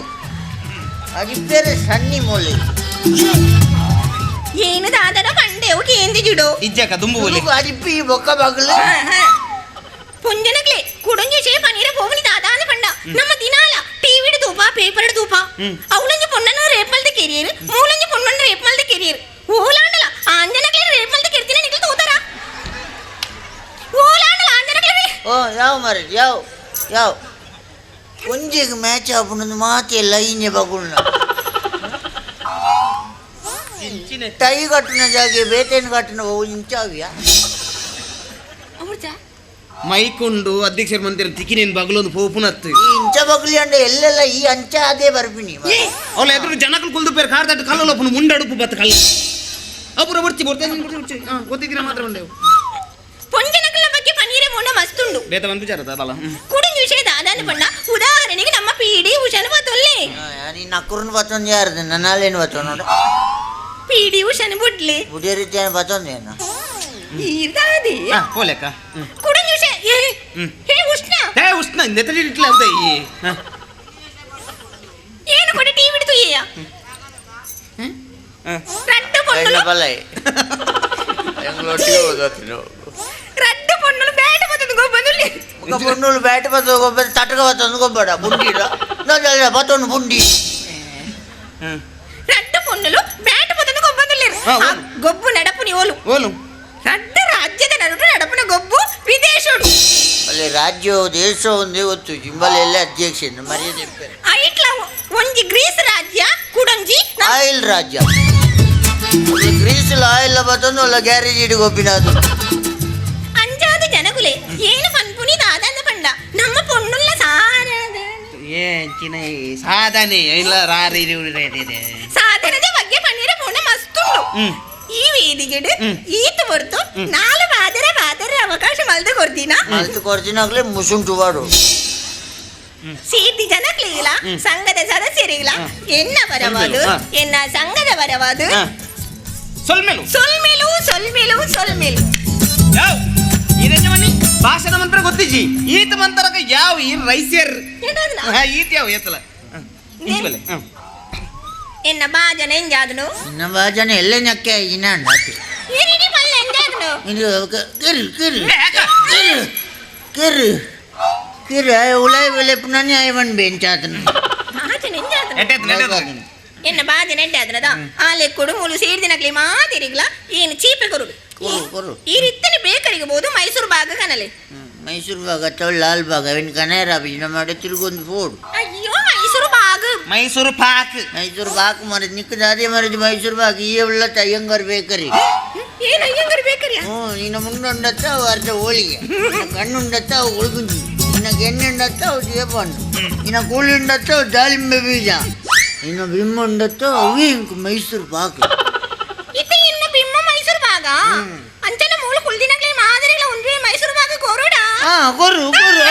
ಅಡಿಪೇರೆ ಸಣ್ಣಿ ಮೊಲೆ. ಏನು ದಾದನ ಪಂಡೆವು ಕೇಂದಿಜುಡು. ಇಜ್ಜಕ ದುಂಬು ಒಲೆ. ಅಡಿಪಿ ಬೊಕ್ಕ ಬಗಲು. ಪುಂಜನಕ್ಲೆ ಕುಡುಂಜಿ ಶೇ ಪನೀರ ಪೋವನಿ ದಾದಾ ಅಂದ ಪಂಡ. ನಮ್ಮ ದಿನಾಲ ಟಿವಿ ತೂಪ ಪೇಪರ್ ತೂಪ. ಅವಳಂಜಿ ಪೊಣ್ಣನ ರೇಪ್ ಮಲ್ದ ಕೆರಿಯರ್ ಮೂಲಂಜಿ ಪೊಣ್ಣನ ರೇಪ್ ಮಲ್ದ ಕೆರಿಯರ್. ಓಲಾಂಡಲ ಆಂಜನಕ್ಲೆ ರೇಪ್ ಮಲ್ದ ಕೆರ್ತಿನ ನಿಕಲ್ ತೂತಾರ. ಓಲಾಂಡಲ ಆಂಜನಕ್ಲೆ. ಓ ಯಾವ ಮಾರೆ ಯಾವ ಯಾವ ಒಂಜಿಗೆ ಮ್ಯಾಚ್ ಆಪುಂಡು ಮಾತೆ ಲೈನ್ ಬಗುಳ್ನ. ಟೈ ಕಟ್ಟಿನ ಜಾಗೆ ಬೇತೇನು ಕಟ್ಟಿನ ಇಂಚಾವಿಯಾ. ಮೈಕೊಂಡು ಅಧ್ಯಕ್ಷರ ಮಂದಿರ ತಿಕ್ಕಿನೇನು ಬಗಲೊಂದು ಪೋಪುನತ್ತು. ಈ ಇಂಚ ಬಗ್ಲಿ ಅಂಡ ಎಲ್ಲೆಲ್ಲ ಈ ಅಂಚ ಅದೇ ಬರ್ಪಿನಿ. ಅವಳ ಎದುರು ಜನಕಲು ಕುಲ್ದು ಪೇರು ಕಾರ್ ತಟ್ಟು ಕಲ್ಲೊಪ್ಪನು ಮುಂಡಡುಪು ಬತ್ತ ಕಲ್ಲ. ಅಪುರ ಬರ್ಚಿ ಬರ್ತೇನೆ ಗೊತ್ತಿದ್ದೀರ ಮಾತ್ರ ಉಂಡೆವು. ಪೊಂಜನಕಲ ಬಗ್ಗೆ ಪನ್ನೀರೆ ಬೋಂಡ ಮಸ್ತುಂಡು. ಬೇತ ಒಂದು ವಿಚಾರ ಅದಲ್ಲ. ಕುಡುಂಜಿ ವಿಷಯ ದಾದಾನ ಪಂಡ. ಉದಾಹರಣೆಗೆ ನಮ್ಮ ಪಿಡಿ ಉಷಾನ ಬತ್ತೊಲ್ಲೆ. ನೀನು ಅಕ್ಕರನ್ನು ಬತ್ತೊಂದು ಯಾರ್ದು ನನ್ನಾಲೇನು ಬತ್ತೊಂದು ನೋಡ. ಪಿಡಿ ಉಷಾನ ಬುಡ್ಲಿ. ಬುಡಿಯ ರೀತಿಯ ಬತ್ತೊಂದು ಏನು. ಈರ್ದಾದಿ. ಹೋಲೆಕ್ಕ. ಕುಡುಂಜಿ ವಿಷಯ ಏ ಹೇ ಉಷ್ಣ. ಹೇ ಉಷ್ಣ ನೆತ್ತಡಿ ಇಟ್ಲೆ ಹೌದಾ ಈ. ಏನು ಕೊಡಿ ಟಿವಿ ಬಿಡ್ತು ಏಯ. ರಡ್ಡು ಪೊಣ್ಣುಲು. ರಡ್ಡು ಪೊಣ್ಣುಲು bat ಬತ್ತೊಂದು ಗೊಬ್ಬಂದುಲ್ಲಿ. ಪೊಣ್ಣುಲು bat ಬತ್ತೊಂದು ಗೊಬ್ಬ ತಟಕ ಬತ್ತೊಂದು ಗೊಬ್ಬಡ Bundi ಬತ್ತೊಂದು Bundi. ರಡ್ಡು ಪೊಣ್ಣುಲು bat ಬತ್ತೊಂದು ಗೊಬ್ಬಂದುಲ್ಲಿ. ಗೊಬ್ಬು ನಡಪುನಿ ಓಲು. ಓಲು. ರಡ್ಡು ರಾಜ್ಯದ ನಡುಟು ನಡಪುನ ಗೊಬ್ಬು ವಿದೇಶೋಡು. ಅಲ್ಲಿ ರಾಜ್ಯ ದೇಶ ಒಂದೇ ಗೊತ್ತು ಜಿಂಬಲ್ ಎಲ್ಲ ಅಧ್ಯಕ್ಷ ಮರ್ಯಾದೆ. ಐಟ್ಲ ಒಂಜಿ ಗ್ರೀಸ್ ರಾಜ್ಯ ಕುಡಂಜಿ ಆಯಿಲ್ ರಾಜ್ಯ. ಗ್ರೀಸ್ ಆಯಿಲ್ ಬತ್ತೊಂದು ಅಲ್ಲ ಗ್ಯಾರೇಜ್ ಇಡು ಗೊಬ್ಬಿನ ಅದು. ಅಂಜಾದ ಜನಗುಲೆ ಏನು ಪನ್ಪುನಿ ದಾದಾಂದ ಪಂಡ ನಮ್ಮ ಪೊಣ್ಣುಲ್ಲ ಸಾರದ ಸಾಧನೆ ಇಲ್ಲ ರಾರಿ ಸಾಧನದ ಬಗ್ಗೆ ಪನ್ನೀರ ಪೊಣ್ಣ ಮಸ್ತುಂಡು. ಈ ವೇದಿಕೆಡ್ ಈತ ಹೊರತು ನಾಲು ಬಾದರ ಬಾದರ ಅವಕಾಶ ಮಲ್ದು ಕೊಡ್ತೀನ. ಮಲ್ತು ಕೊಡ್ತೀನಾಗ್ಲೇ ಮುಸುಂಟು ವಾಡು. ಸೀತಿ ಜನಕ್ಲಿಲ್ಲ ಸಂಘದ ಸದಸ್ಯರಿಲ್ಲ ಎನ್ನ ಬರವಾದು ಎನ್ನ ಸಂಘದ ಬರವಾದು ಸೊಲ್ಮೆಲು ಸೊಲ್ಮೆಲು ಸೊಲ್ಮೆಲು ಸೊಲ್ಮೆಲು. ಯಾವ ಈ ಭಾಷಣ ಮಂತ್ರ ಗೊತ್ತಿಜಿ ಈತ ಮಂತ್ರಕ ಯಾವ ಈ ರೈಸಿಯರ್ ಈತ ಯಾವ ಎತ್ತಲ ಎನ್ನ ಬಾಜನ ಎಂಜಾದನು ನಿನ್ನ ಬಾಜನ ಎಲ್ಲ ನಕ್ಕೆ ಇನ್ನ ಅಂಡಾತಿ ಇರಿಡಿ ಪಲ್ಲ ಎಂಜಾದನು ಇದು ಕಿರು ಕಿರು ಕಿರು ಕಿರು ಕಿರು ಉಲಾಯ್ ಬೆಲೆ ಪುನಃ ಐವನ್ ಬೆಂಚಾತನ ಬಾಜನ ಎಂಜಾದನು ಎಡ್ಡೆ ಎಡ್ಡೆ ಎನ್ನ ಬಾಜನ ಎಡ್ಡೆ ಆ ಲೆಕ್ಕುಡು ಮೂಲು ಸೇರ್ದಿನಕ್ಲಿ ಮಾತಿರಿಗ್ಲ ಏನು ಚೀಪೆ ಕೊರುಡು ಕೊರು ಕೊರು ಈ ರೀತಿನೇ ಬೇಕರಿಗೆ ಬೋದು ಮೈಸೂರು ಬಾಗ ಕನಲೆ ಮೈಸೂರು ಭಾಗ ಅಥವಾ ಲಾಲ್ ಬಾಗ ಅವನ್ ಕನೇರ ಬಿಜಿನ ಮಾಡಿ ತಿರುಗೊಂದು ಫೋಡು ಅಯ್ಯೋ ಮೈಸೂರು ಬಾಗ ಮೈಸೂರು ಪಾಕ್ ಮೈಸೂರು ಬಾಕ್ ಮರದ್ ನಿಕ್ಕ ದಾದೆ ಮರದ್ ಮೈಸೂರು ಬಾಕ್ ಈ ಉಳ್ಳ ಅಯ್ಯಂಗಾರ್ ಬೇಕರಿ ಏನು ಅಯ್ಯಂಗಾರ್ ಬೇಕರಿಯಾ ಹ್ಞೂ ನಿನ್ನ ಮುಂಡುಂಡತ್ತ ಅವು ಅರ್ಧ ಹೋಳಿಗೆ ನಿನ್ನ ಕಣ್ಣುಂಡತ್ತ ಅವು ಒಳಗುಂಜಿ ನಿನ್ನ ಗೆಣ್ಣುಂಡತ್ತ ಅವು ಸೇಬಣ್ಣು ನಿನ್ನ ಕೂಳುಂಡತ್ತ ಅವು ದಾಳಿಂಬೆ ಬೀಜ ನಿನ್ನ ಬಿಮ್ಮುಂಡತ್ತ ಅವು ಇಂಕ್ ಮೈಸೂರು ಪಾಕ್ ಇತ್ತ ಇನ್ನ ಬಿಮ್ಮ ಮೈಸೂರು ಬಾಗ ಅಂಚನ ಮೂಲ ಕುಲ್ದಿನಕ್ಲೆ ಮಾದರಿಗಳ ಉಂಡ್ವೆ ಮೈಸೂರು ಬಾಗ ಕೊರುಡಾ ಹಾ ಕೊರು ಕೊರು